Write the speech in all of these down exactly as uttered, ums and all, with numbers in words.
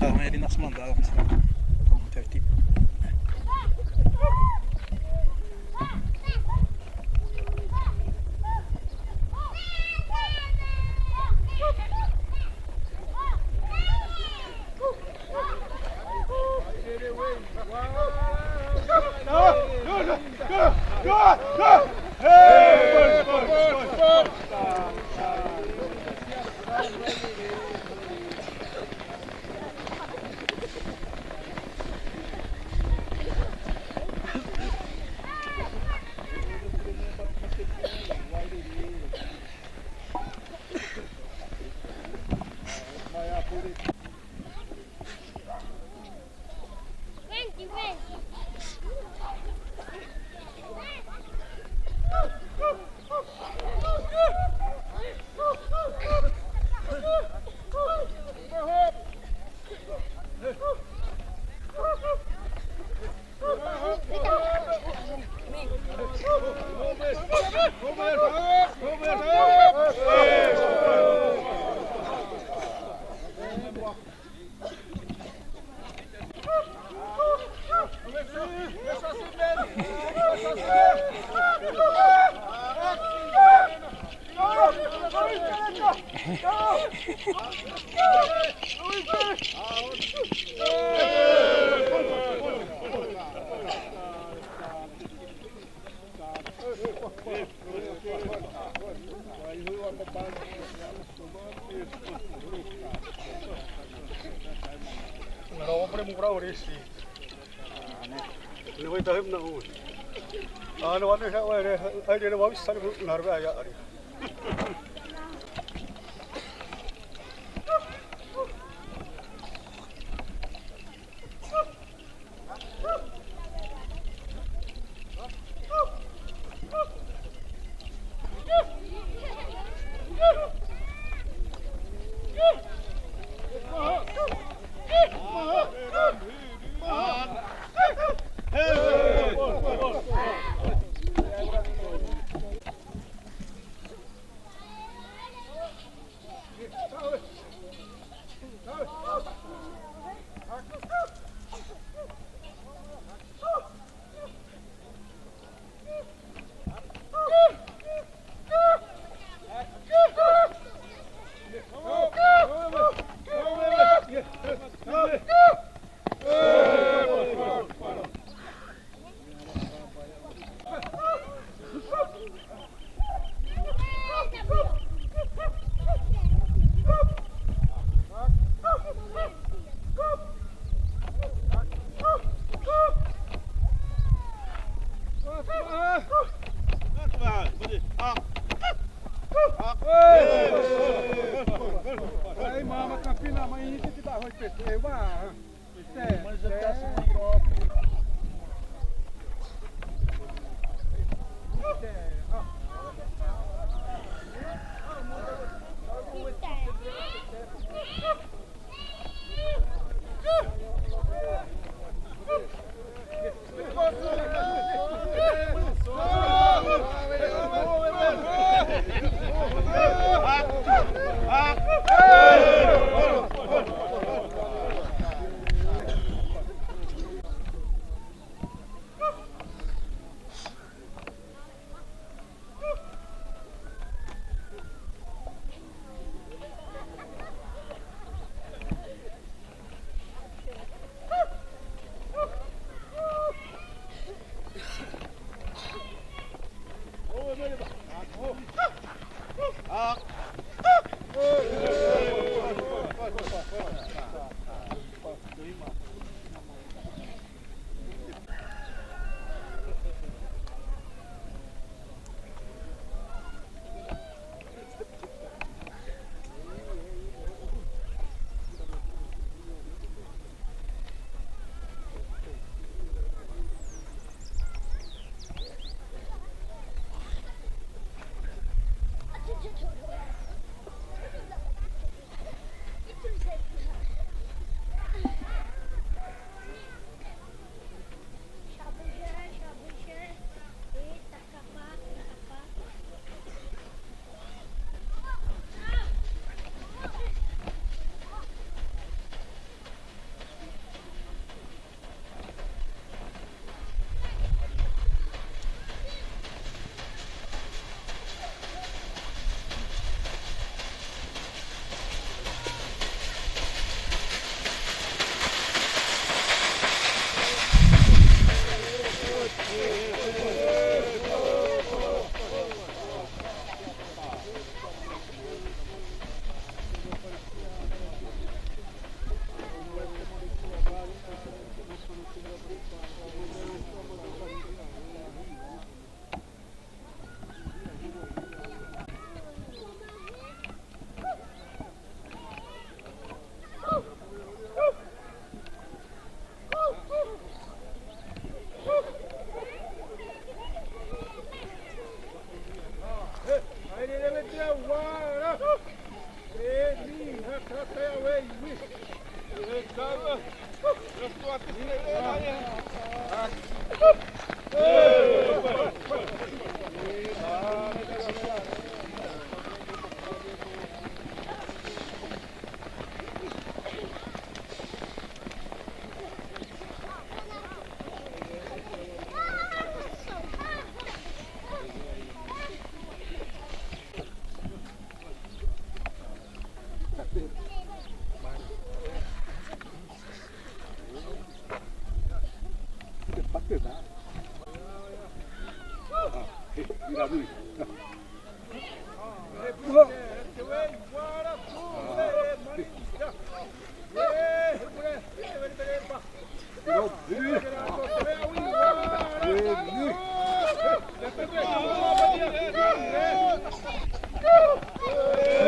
Tamam, ele nasıl mandar, mas tá bom, tá, tipo. Ro primo pra ore si. Ne wai tahim na u. Ano wane sa wai re, ai re wa sa na ra ya ari.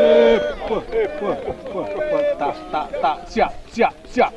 Epa, epa, epa, epa, ta, ta, ta, siap, siap, siap.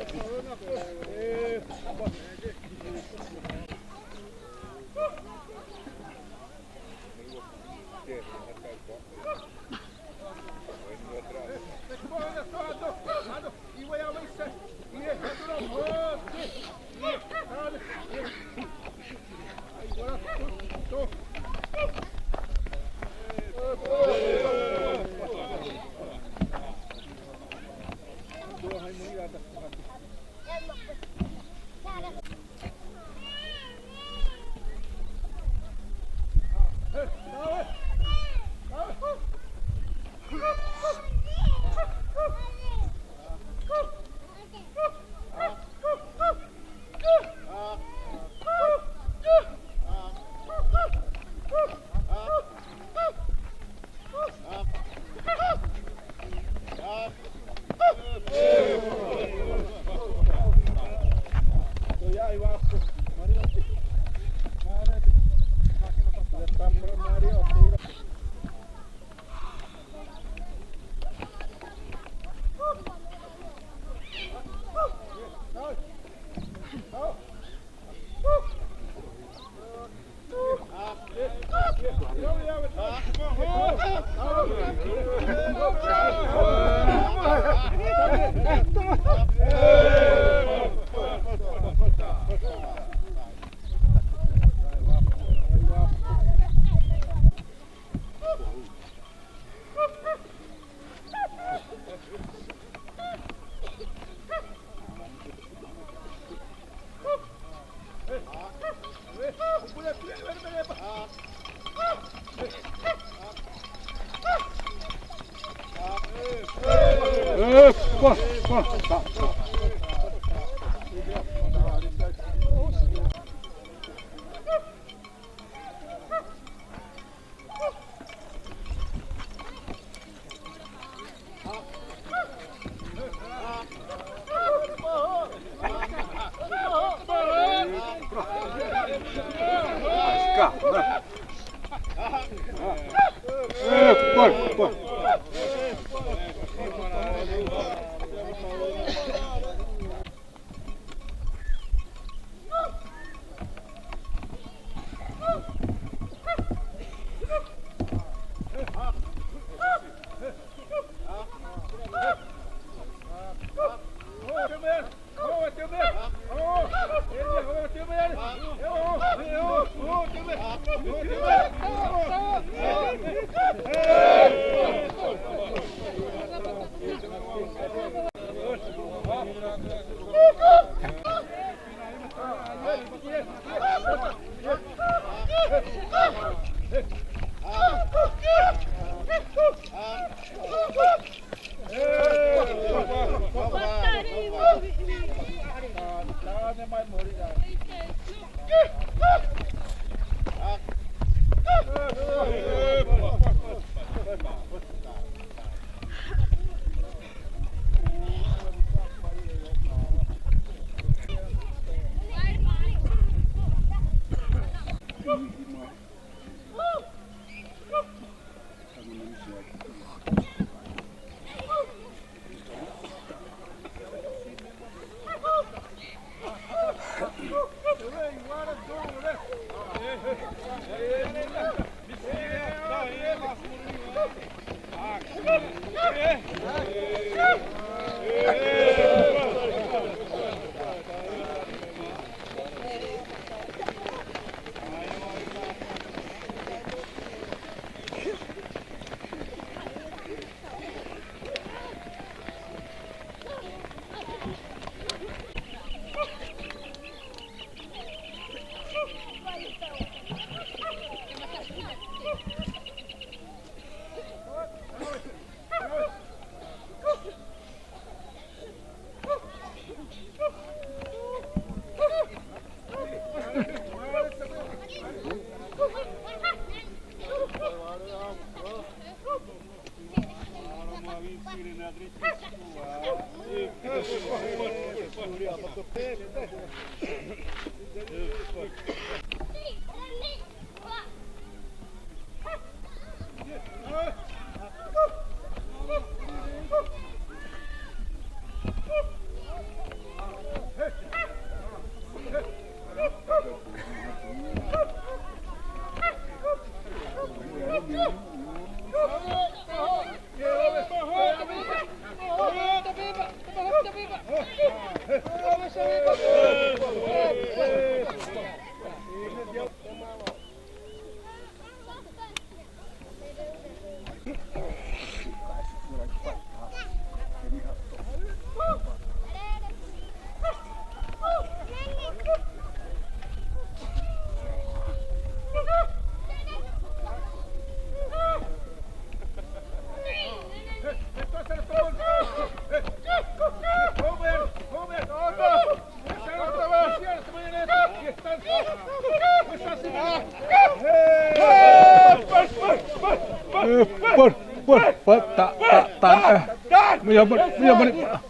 Por, por, por, ta, ta, ta, eh. Mira, mira, mira.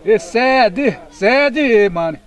E sede, sede, mano.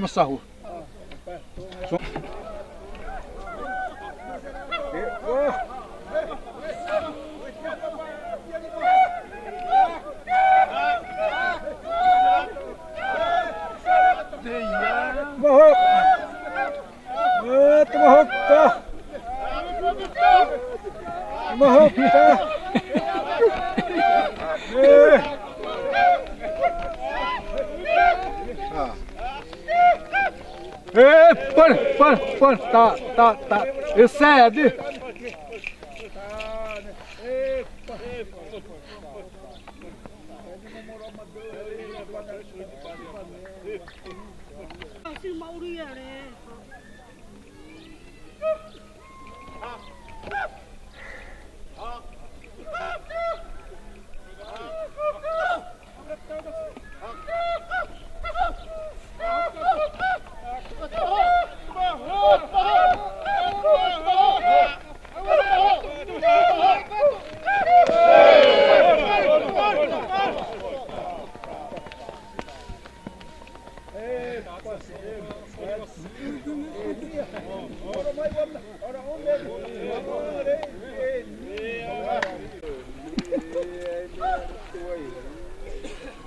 Masahur. Mahok. Eh, tama hok ta. Tama hok ta. Eh. Ah. Eh, para, para, para. Tá, tá, tá. Esse é de.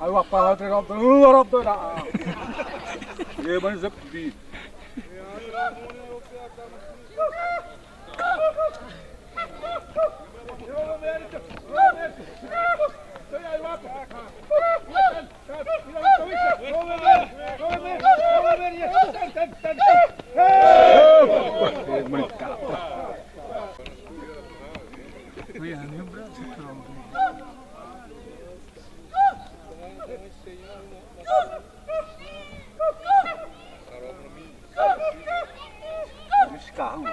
Aiwa, pala te rob, rob da. Ye ban zep di. Esse carro.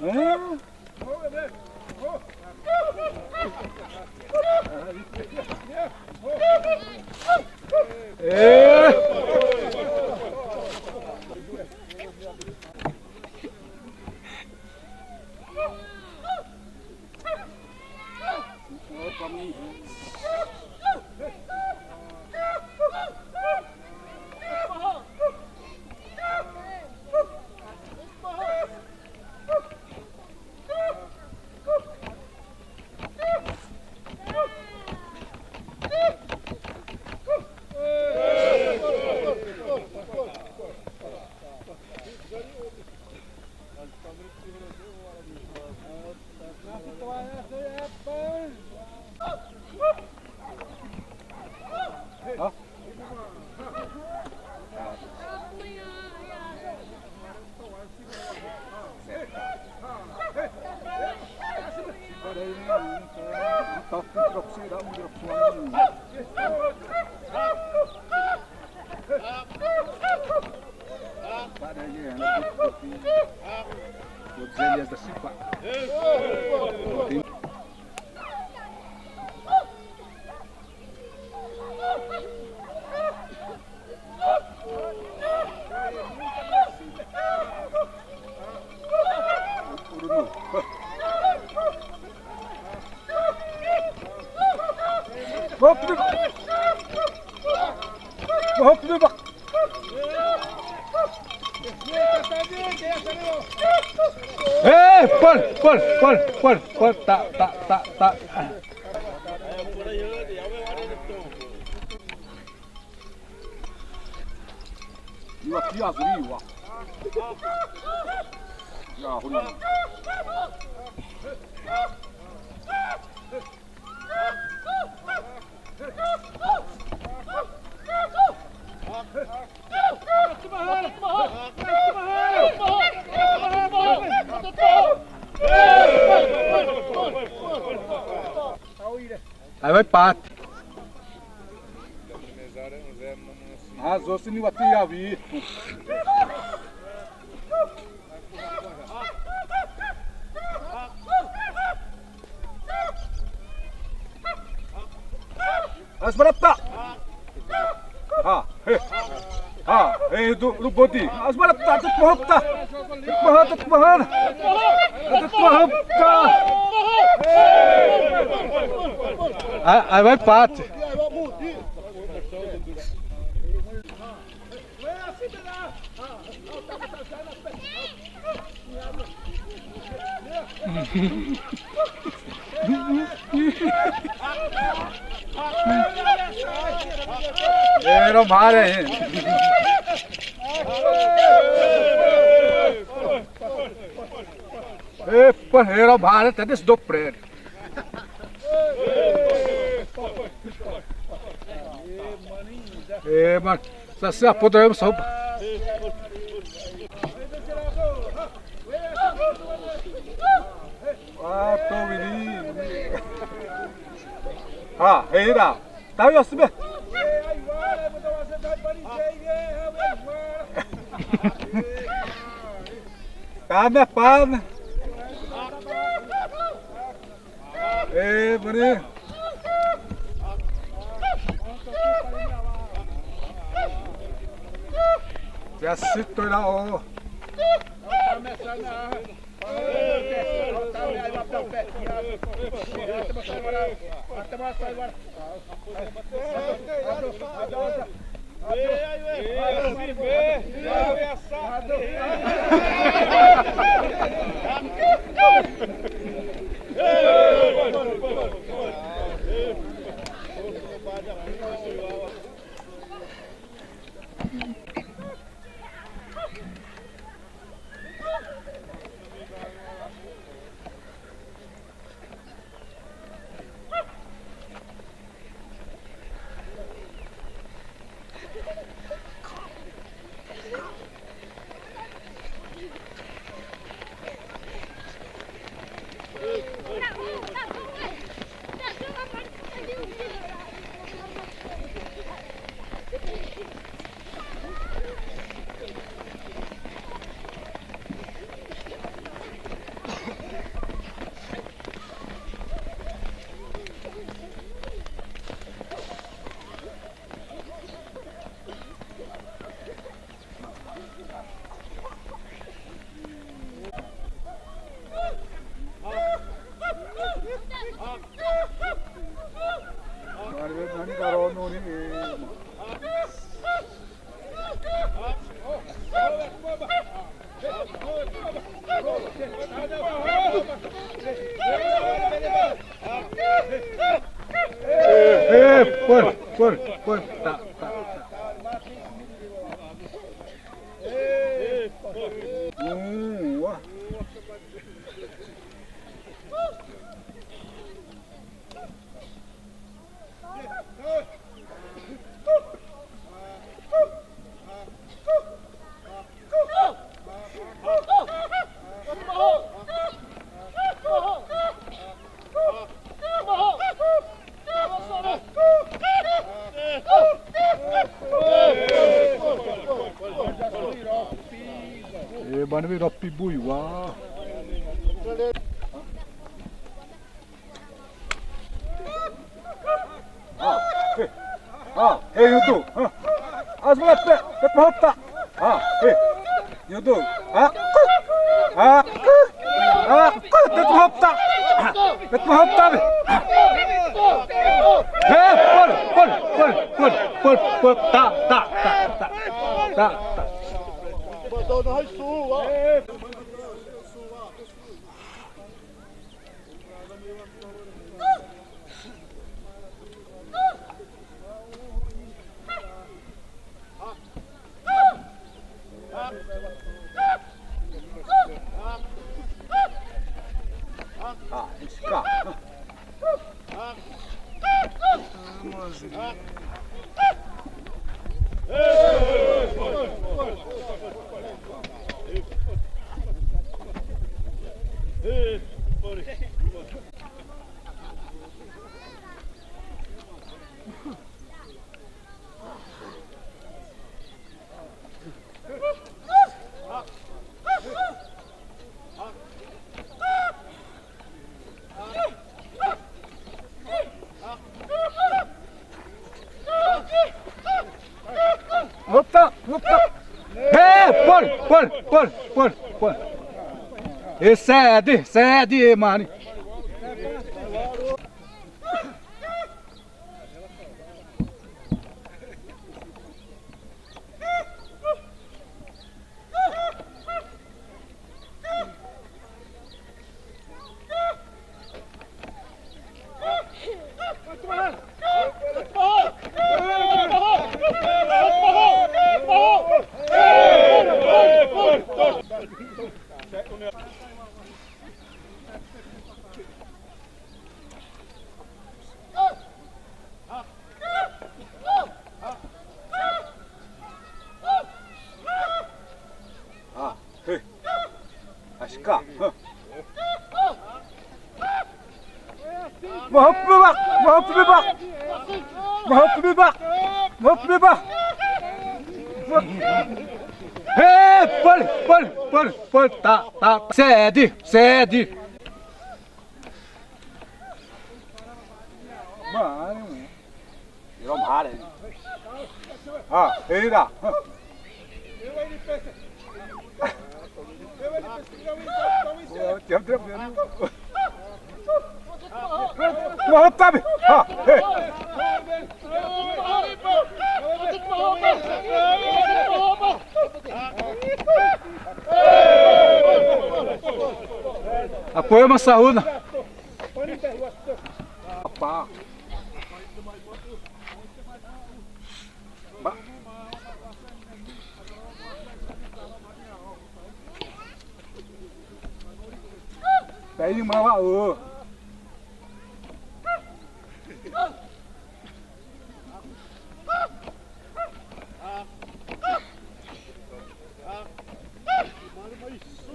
Hã? É. Elias da Silva. Hop, hop, hop. Eh, pal, pal, pal, pal, pal, ta, ta, ta, ta. Io, chi ha solo io, va. Io, solo io. Ai, vai, pate. Ah, só se não vai ter a vida. Asbarata. Ha, he. Ha, he, du, du bodi. Asbarata, tut mahapta. Tut mahapta, tut mahapta. Tut mahapta. Ai, ai, vai, pate. Ero mare. E pa ero mare, te des do pred. E man. Sasa, podemos roubar. Ah, tô menino. Ah, era. Tá aí, ó, se vê. Tá, minha pá, né? Ê, bari. Te asitoi la o. Eh, eh, por, por, por, tá, tá, tá. Hum, ó. Banwe ropi buiwa. Ha, he. Ha, he, yudu. Ha. Azma pe, pe hopta. Ha, he. Yudu. Ha. Ha. Ha, pe hopta. Pe hopta be. He, pol, pol, pol, pol, pol, pol, ta, ta, ta, ta. Ta, ta. Ah, iska. Hopta, hopta. He, pol, pol, pol, pol, pol. E sede, sede, mani. Ah, he. Aska. Ha. Mahop bibak, mahop bibak. Mahop bibak. Mahop bibak. He, pol, pol, pol, pol, ta, ta, ta. Sede, sede. Mano, rom hare. Ah, eira. Mahop tabi. Ha, he. Apoio masahuna. Apa. Ba. Pede uma lá, ô.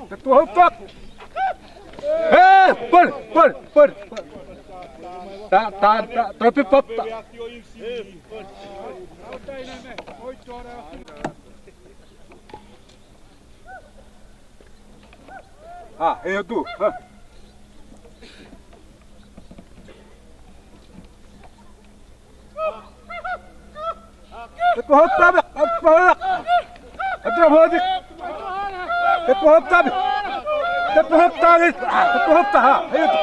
Ketua hupak. Eh, pol, pol, pol, pol. Ta, ta, ta, tropi pop, ta. Ah, eu tu. Ah. Ketua hupak, ketua hupak. Ketua hupak. Ketua hupak. Ketua hupak. Ah, ketua hupak. Ah, eu tu.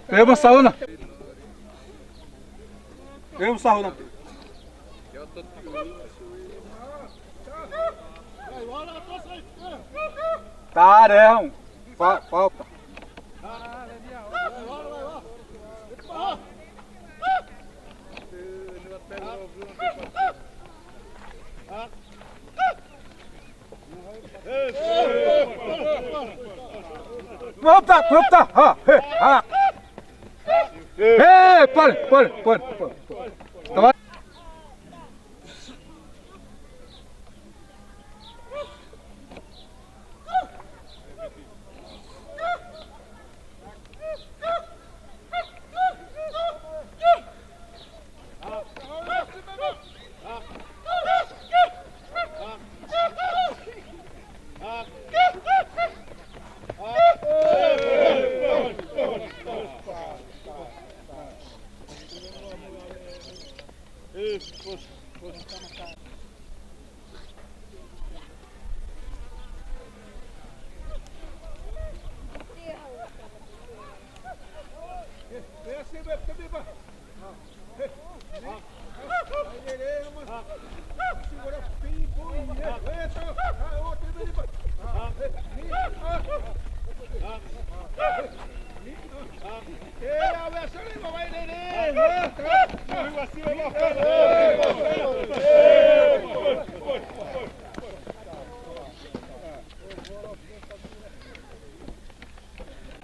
Tema sauna. Tema sauna. Tarão. Fa-, falta. Pronta, pronta. Ha, he, ha. He, pare, pare, pare, pare. Tava.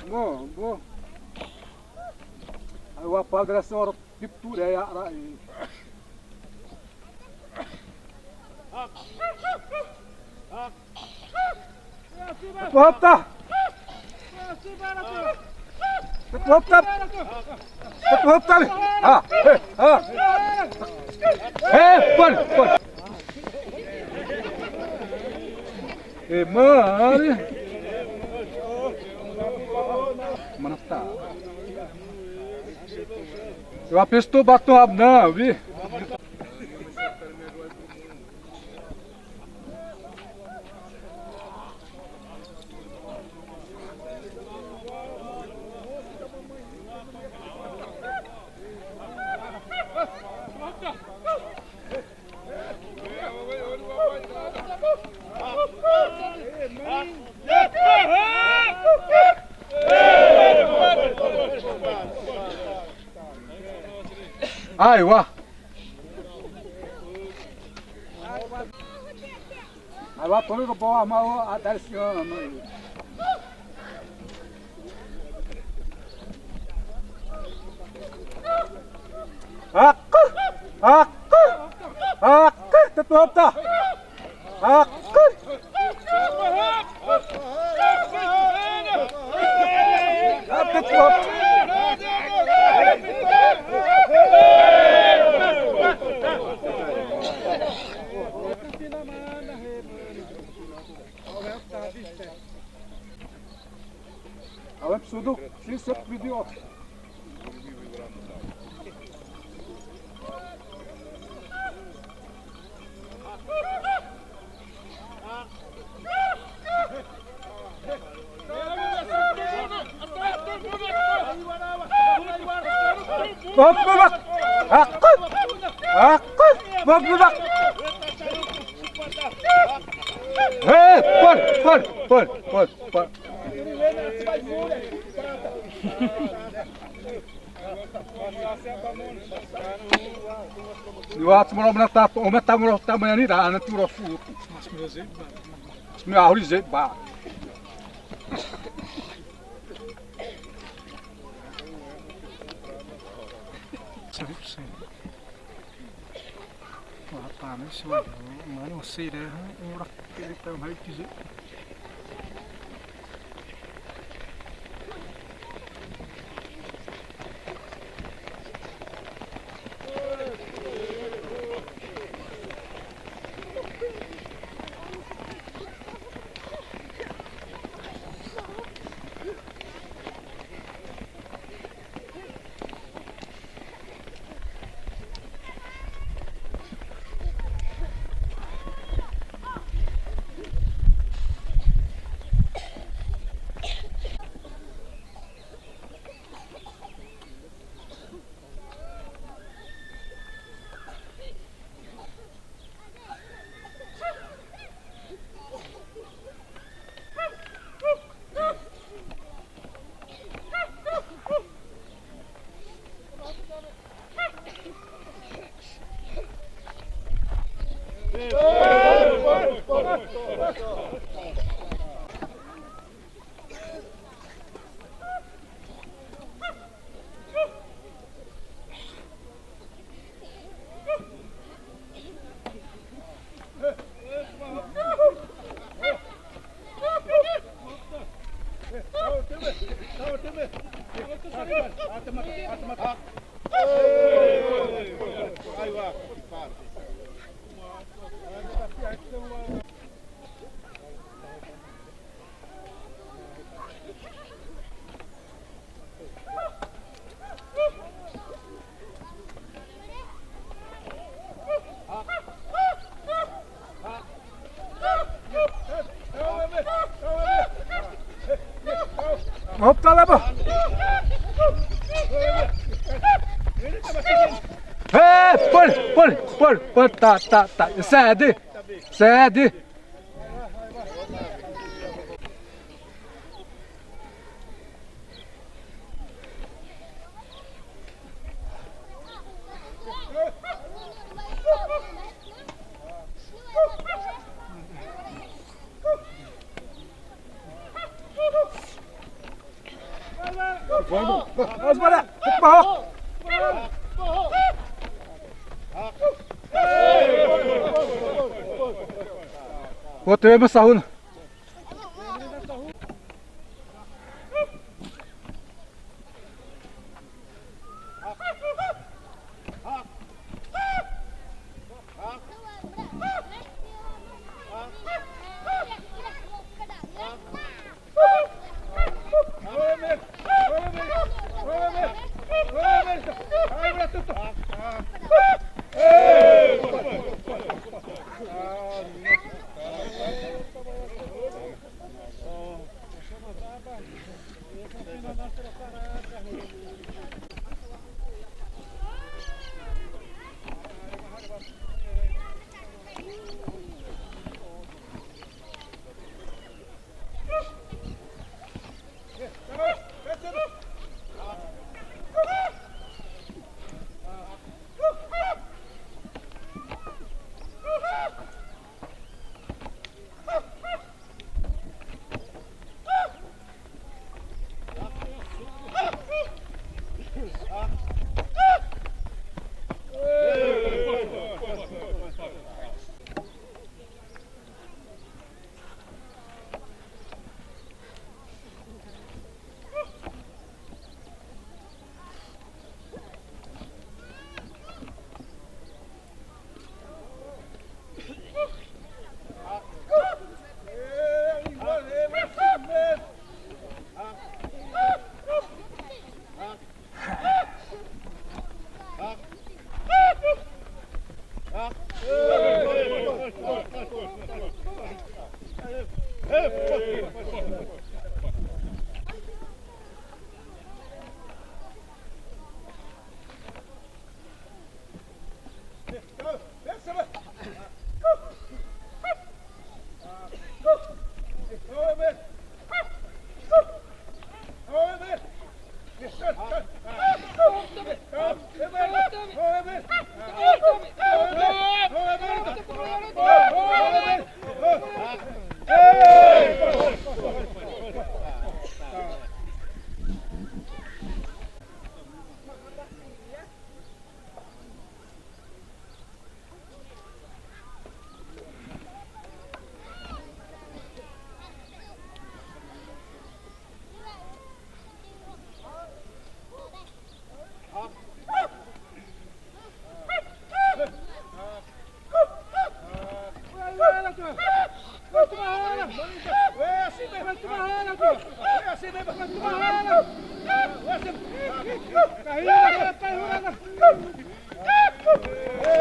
Bom, bom. Aí o padre é senhor Pipturé, araí. Tuh hopta. Tuh hopta. Tuh hopta. Ha, he, ha. He, pan, pan. E mari. Mana ta. Wa pistu batu abna, wi. Aiwa. Aiwa, tô ligado, boa, mas a dar esse ano. Haq! Haq! Haq! Tuh hopta! Haq! Haq! Tuh hopta! Awe psudu, si sep video. Bak, bak, bak. Haq! Haq! Bak, bak, bak. He, pan, pan, pan, pan, pan. Niwa tsmoro mana ta, o meta moro ta mani ra, ana turo fu. Mas meu jeito, mas meu ahuri jeito ba. Cem por cento. Wa, tá, né, senhor? Mano, você, né? Ora, ele tá, vai dizer. Hop, tá lá, pô. Pol, pol, pol, pol, ta, ta, ta. Sede. Sede. Ô, teve essa runa.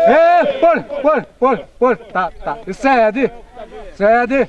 Ê, pol, pol, pol, pol. Tá, tá. Sede. Sede.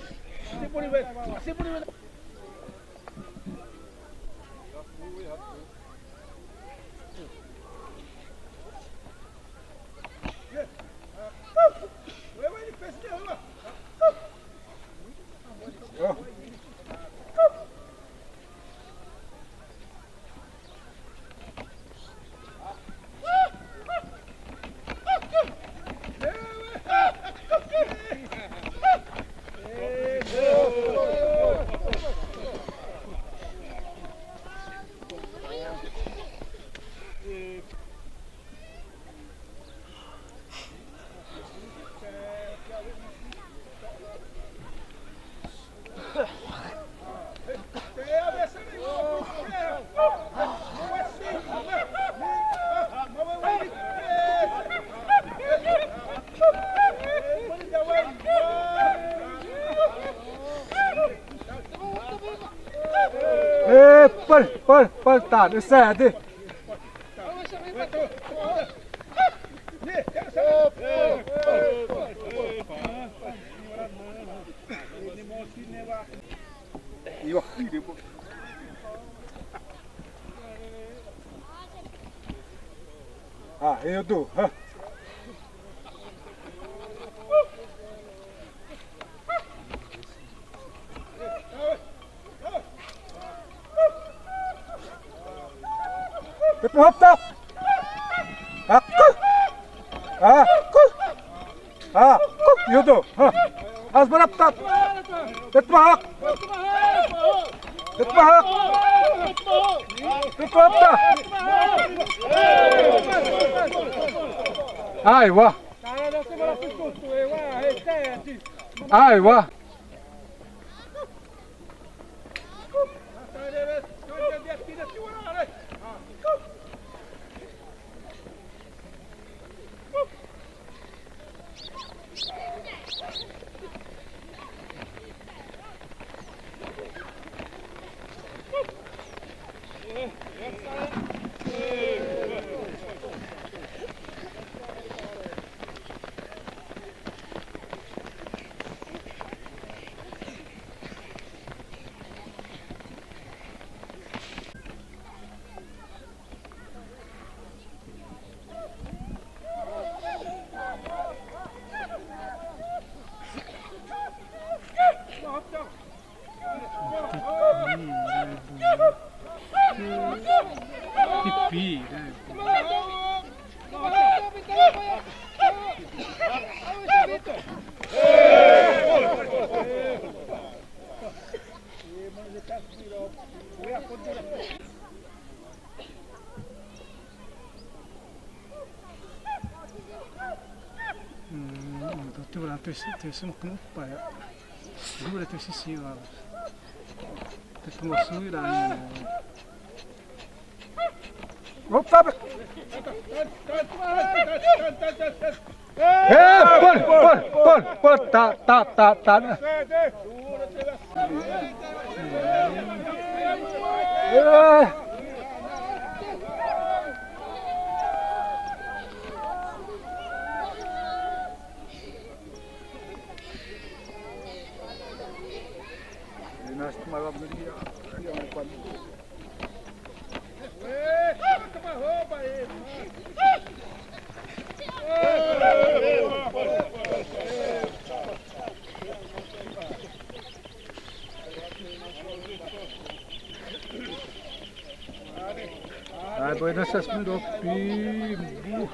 Ê, pol, pol, pol, tá, sede. Ah, eu dou. Hã? Hop, hop. Hop, hop. Hop, hop. Hop, hop. Yudo. Ha. As baraptat. Tetmahak. Tetmahak. Tetmahak. Aiwa. Aiwa. Pipi, né? Hum, tô te orando, tô esse, tô esse, não, não, pai. Jura, tô esse, sim, lá. Tô te mostrando, irá, né? Opa! Eh, pol, pol, pol, pol, ta, ta, ta, ta. Eh. Ai, boi, nessa, esse mundo, pimbu.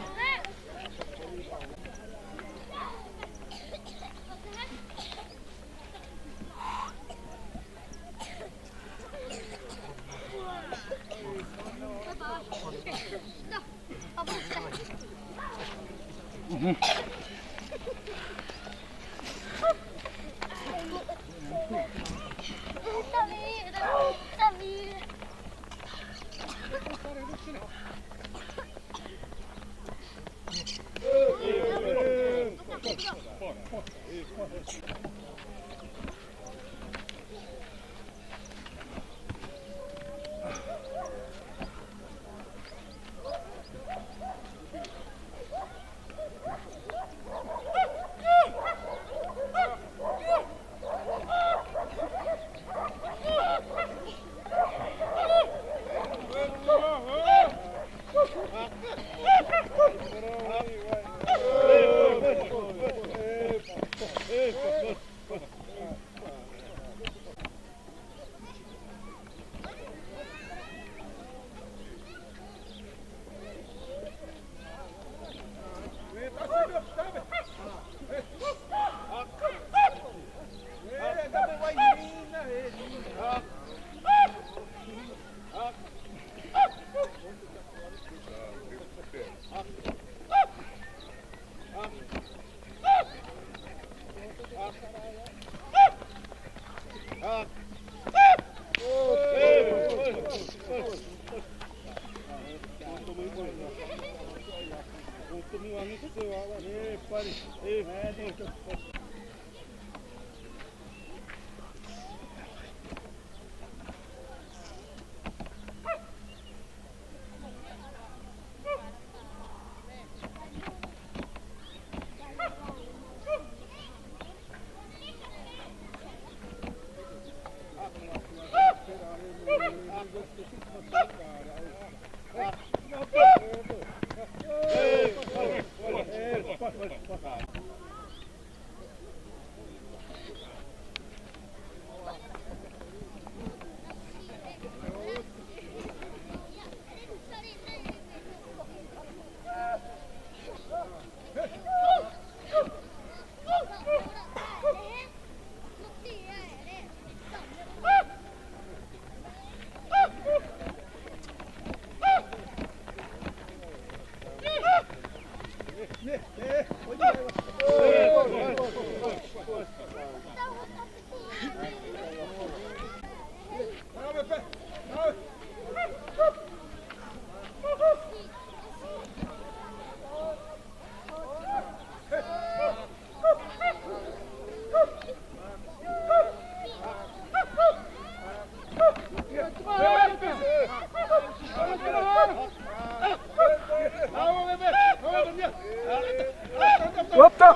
Opa!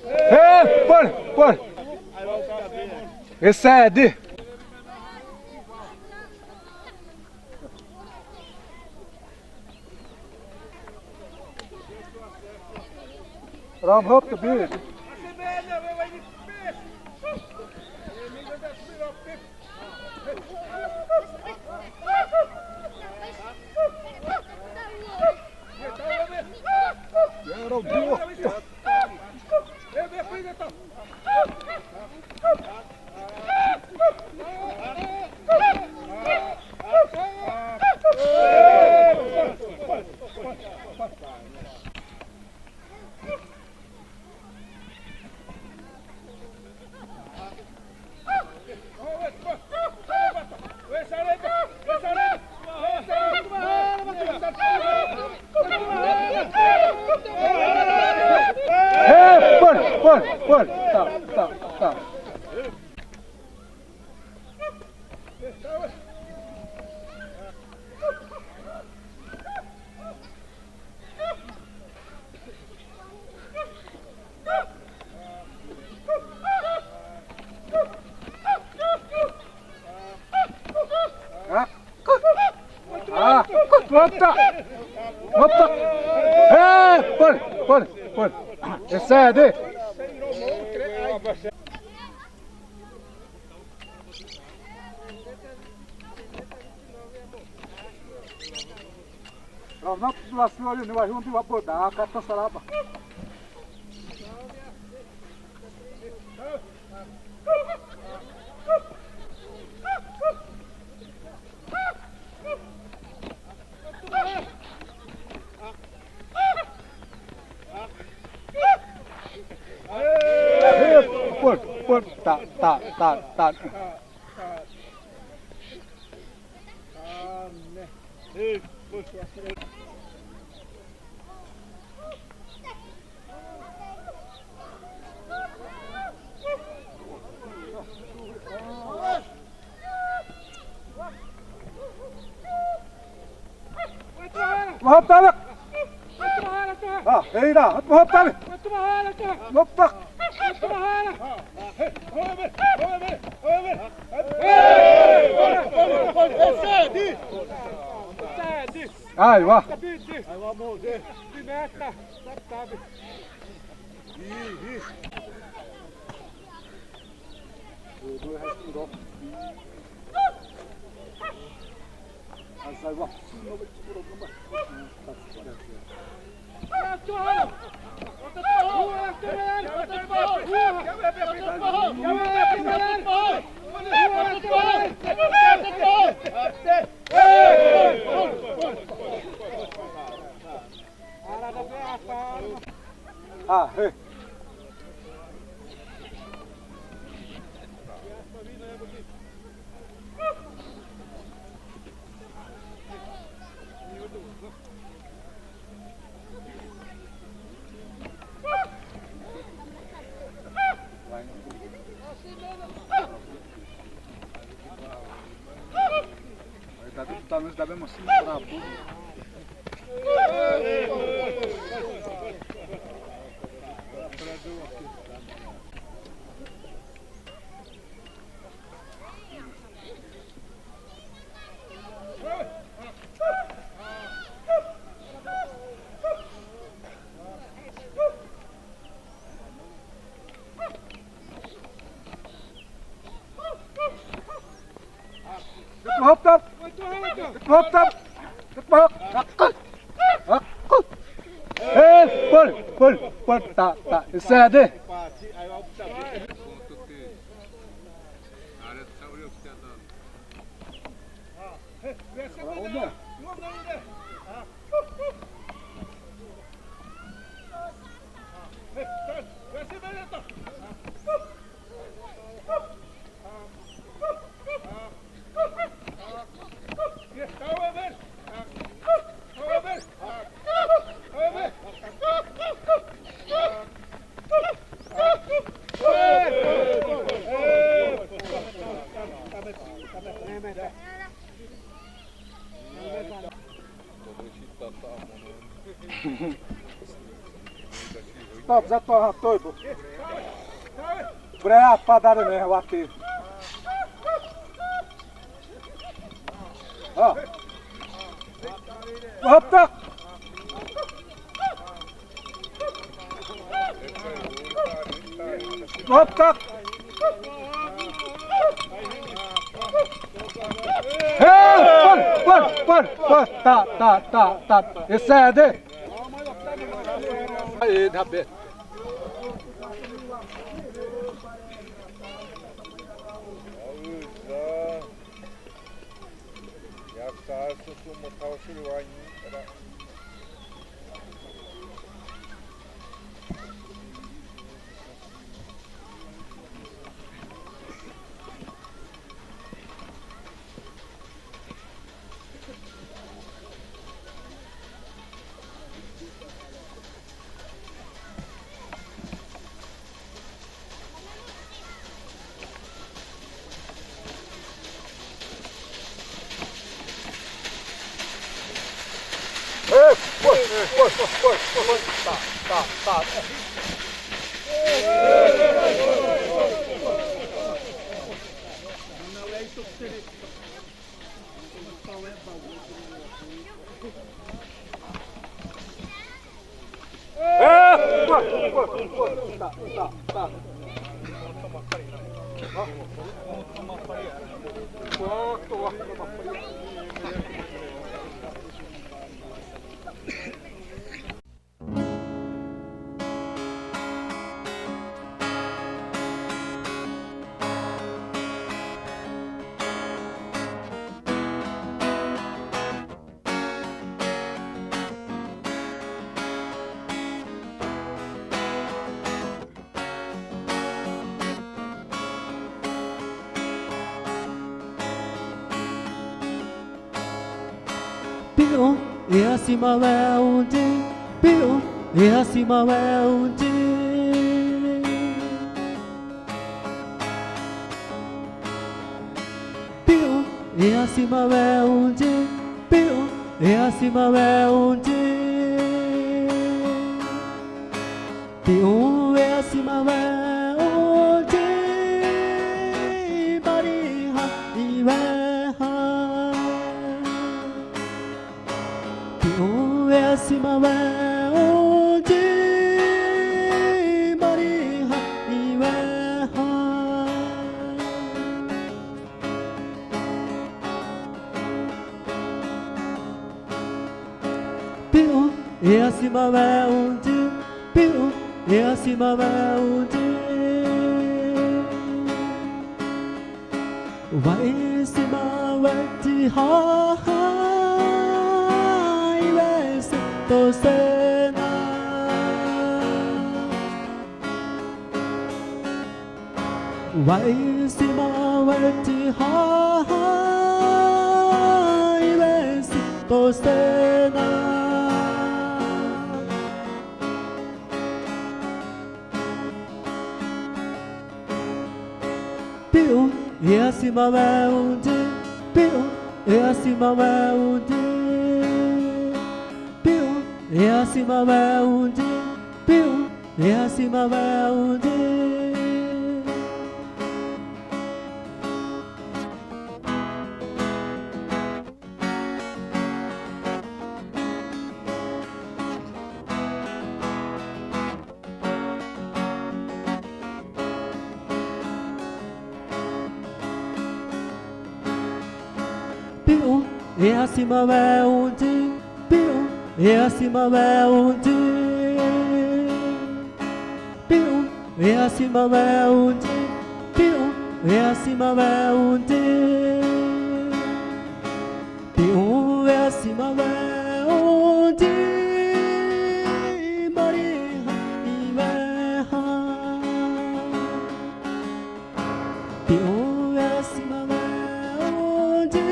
Ê, pare, pare. Recebe. Ram hop to beat. Ê, pare, pare, pare. Tá, tá, tá. Ah, hoppa! Hoppa! Ê, pare, pare, pare. Essa é de. Rama tu la suali ni wa hundi wa boda, kata saraba. Pun, pun, ta, ta, ta, ta. Mahaptalik. Ah, hei na, mahaptalik. Mahaptalik. Aiwa. Ah, hey. Ai, tá tudo, tá, tá bem, mas sim, pra pôr. Hop, hop. Hop, hop. Hop, hop. Hakku. Hakku. Eh, pun, pun, pun. Ta, ta. Essa é de. Stop, za tô hã tô bu. Pré a padare ne wati. Ha. Hop tak. Hop tak. Hey, pal, pal, pal, pal. Ta, ta, ta, ta. Esse é de. Aí, da B. Yaksa susu mutawshil wani. Pi'õ, e asima wẽ õ di. Pi'õ, e asima wẽ õ di. Pi'õ, e asima wẽ õ di. Pi'õ, e asima wẽ õ di. Pi'õ, e asima wẽ õ di. Marĩ hã iwẽ hã. Pi'õ, e asima wẽ õ di. Marĩ hã iwẽ hã. Pi'õ, e asima wẽ õ di. Pi'õ, e asima wẽ õ di. Wa isima wẽ di hã, iwẽ si tô sena. Wa isima wẽ di hã, iwẽ si tô sena. Pi'õ, e asima wẽ õ di. Pi'õ, e asima wẽ õ di. Pi'õ, e asima wẽ õ di. Pi'õ, e asima wẽ õ di. Pi'õ, e asima wẽ õ di. Pi'õ, e asima wẽ õ di. Pi'õ, e asima wẽ õ di. Pi'õ, e asima wẽ õ di. Pi'õ, e asima wẽ õ di. Marĩ hã iwẽ hã. Pi'õ, e asima wẽ õ di.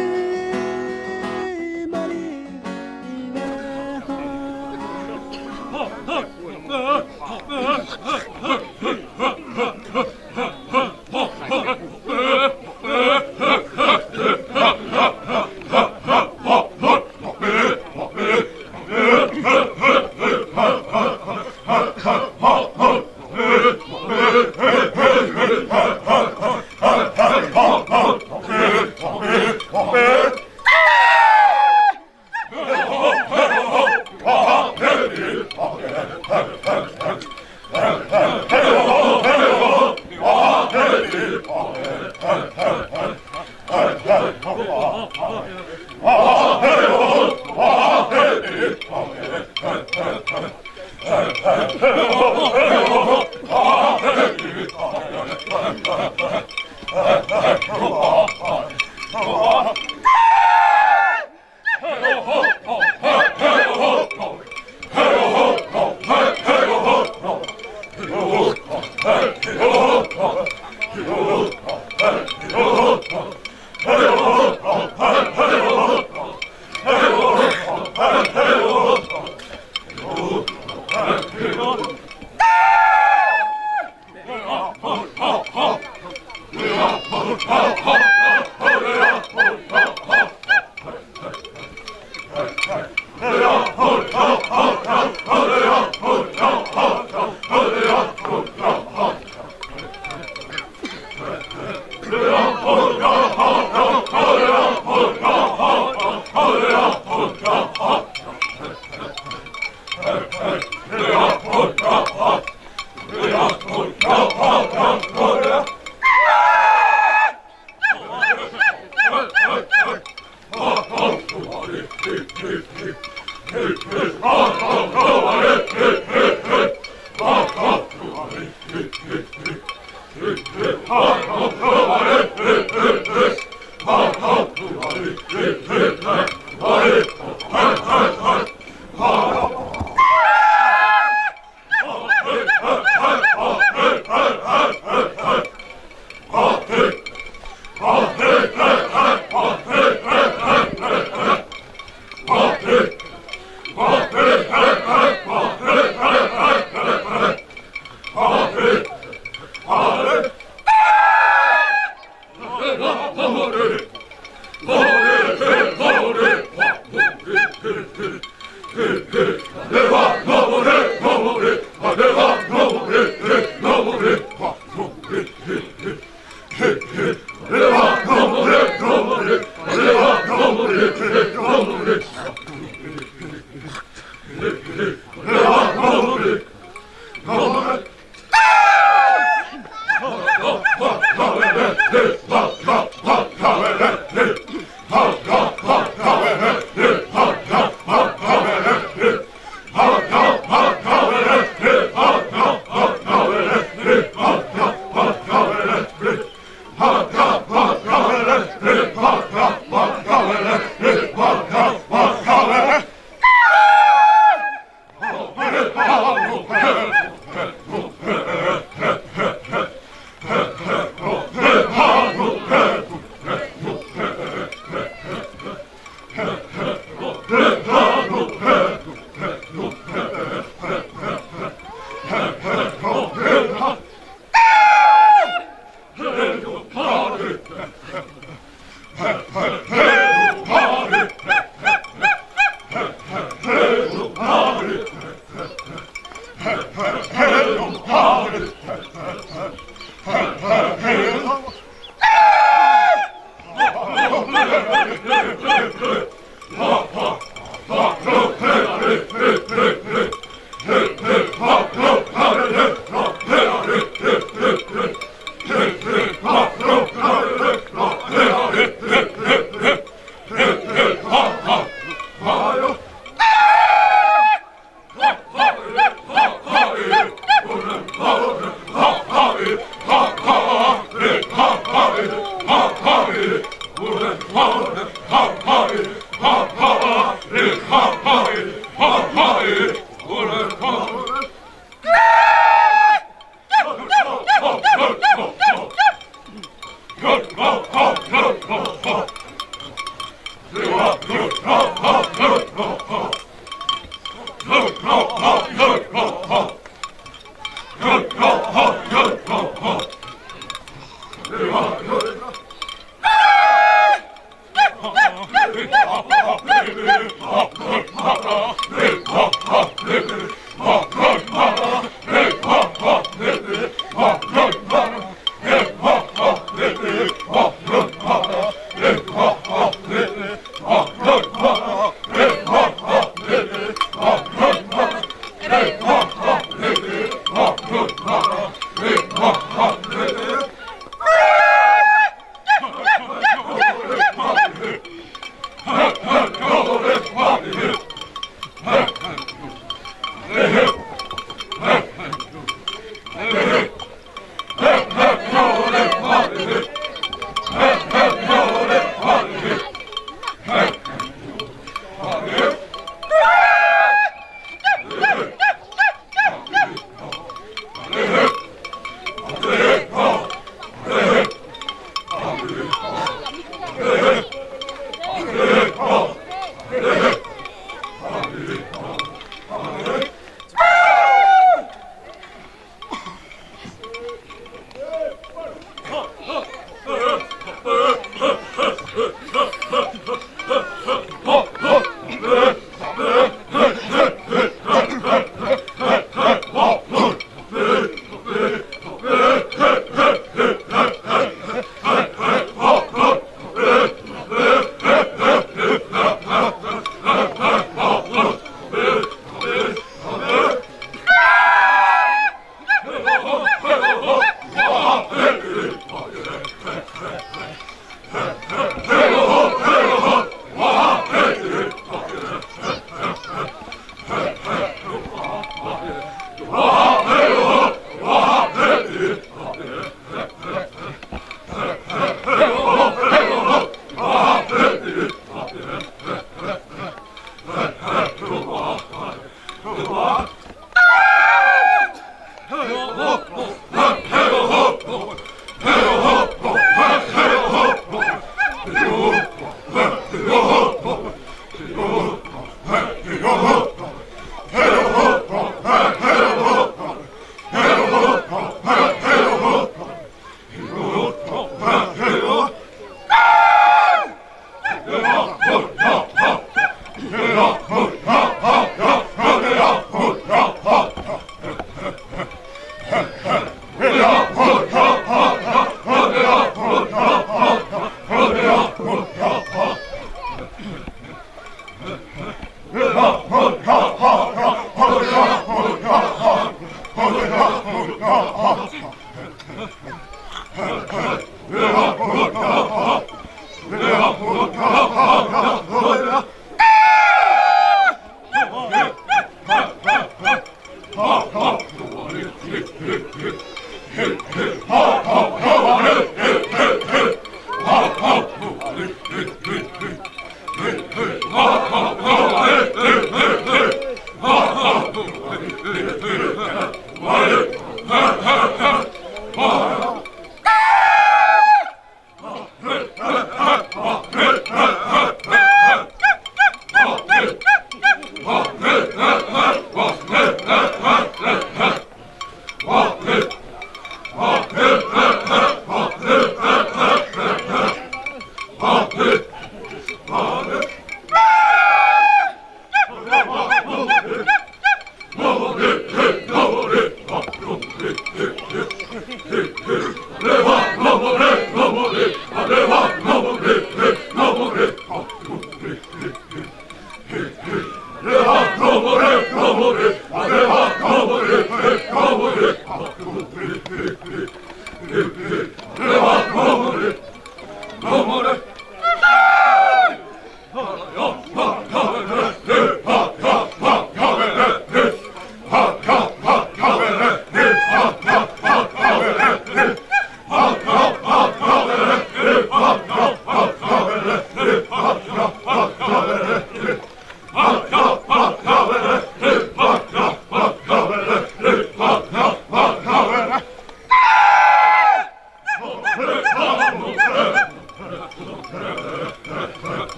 Marĩ hã iwẽ hã.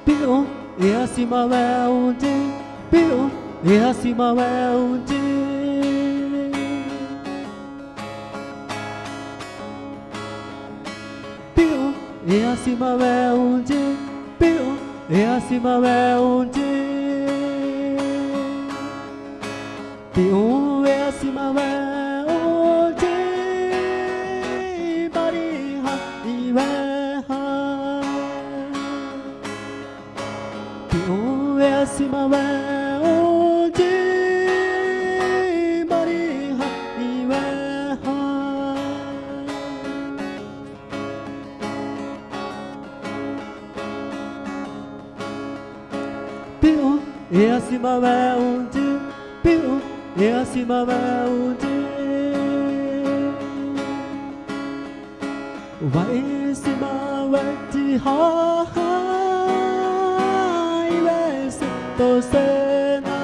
Pi'õ, e asima wẽ õ di. Pi'õ, e asima wẽ õ di. Pi'õ, e asima wẽ õ di. Pi'õ, e asima wẽ õ di. Pi'õ, e asima wẽ õ di. Marĩ hã iwẽ hã. Pi'õ, e asima wẽ õ di. Marĩ hã iwẽ hã. Pi'õ, e asima wẽ õ di. Pi'õ, e asima wẽ õ di. Wa'isima wẽ ti'ai hã, iwẽ si tô sena.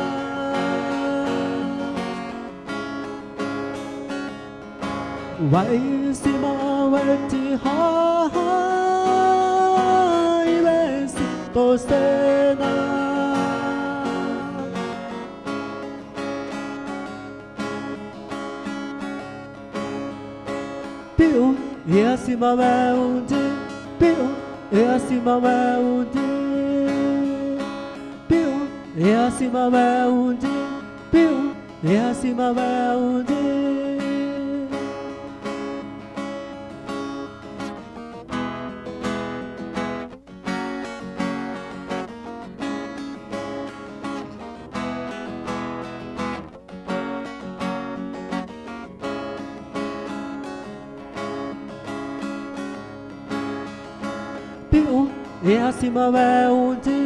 Wa'isima wẽ ti'ai hã, iwẽ si tô sena. Pi'õ, e asima wẽ õ di. Pi'õ, e asima wẽ õ di. Pi'õ, e asima wẽ õ di. Pi'õ, e asima wẽ õ di. Pi'õ, e asima wẽ õ di.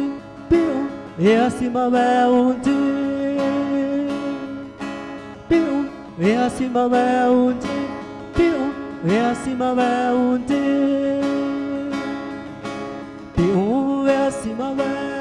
Pi'õ, e asima wẽ õ di. Pi'õ, e asima wẽ õ di. Pi'õ, e asima wẽ õ di. Pi'õ, e asima wẽ